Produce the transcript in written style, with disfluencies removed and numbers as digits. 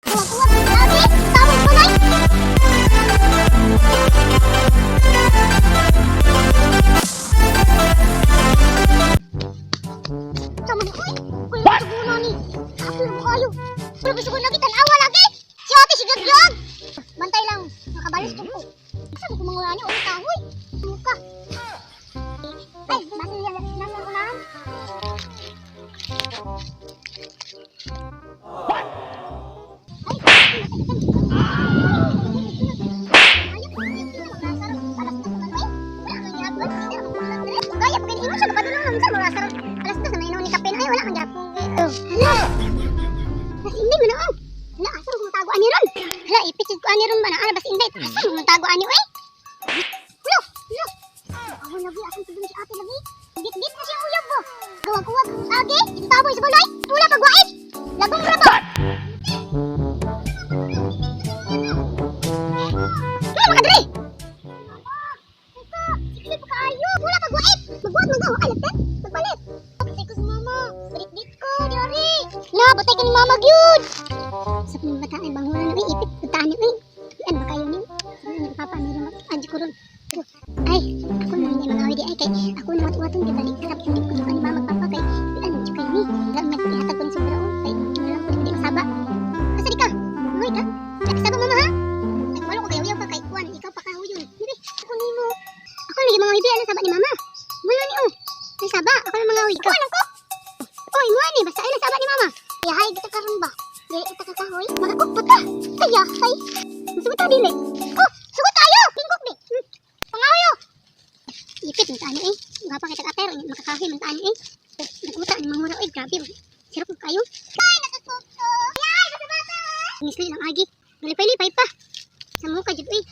Kuwag-kuwag, lagi! Tawag ko na! Sama ni, uy! Kuya, tuguna ni. Ako lang kayo. Pero gusto ko lagi tanawa lagi. Si ate si Gagyag. Bantay lang, nakabalos ko. Saan ko mangula niyo? Uy, kahoy. Muka. Ay, basta yan. Nasa unahan. Gaya, pag imo siya, mapadulong naman siya, mga sarap. Alas 2 na may ni kape na, ay, wala kang gyapon. Oh, hala. Nas inday mo na, oh. Hala, asa mo tago ani ron? Hala, ipit ko ani ron ba na? Ala, bas inday. Asa mo tago ani, oy? Hulo, hulo. Ako lagi, asan tudong si ate lagi? Git-git na siya uyab mo. Gawag-kuwag. Age, itaboy sa balay. Pula pagwait. Lagong raba. Wala makadre. Ika, sige pa kaayo. Pula pagwait. Magwag magaw alatan. Magpalit. Patay ko sa mama. Balik ko, diari. La, batay ka ni mama gyud. Sa pong bata ay bangunan na ipit butaan ni uy. Ano ba kayo ni? Ano papa ni ron? Anji ko ron. Ay, ako na hindi mga di ay kay ako na watu-watong gibalik sarap hindi ko ni mama papa kay ano jud kayo ni. Wala may ihatag ko ni sobra oh kay wala ko di masaba. Asa di ka? Luy ka? Saba mama ha? Ay, wala ko kayo yaw ka kay kuan ikaw pa kahuyon. Bibi, ako nimo. Ako lagi mga bibi ano saba ni mama. Wala ni oh. Ay saba, ako na mga uy. Ako lang ko. Oy, mo ani basta ay saba ni mama. Yahay kita karon ba? Dili kita kakahoy. Makakupot ka. Kaya hay. Musugot ta dili. Oh, sugot tayo. Tingkok di. Pangahoy oh. Ipit man taani eh. Gapa kita kater makakahoy man taani eh. Naguta ni mangura oy grabe. Sirap mo kayo. Ay, nakakupot. Yay, basa-basa. Misli lang agi. Galipay-lipay pa. Sa muka jud uy.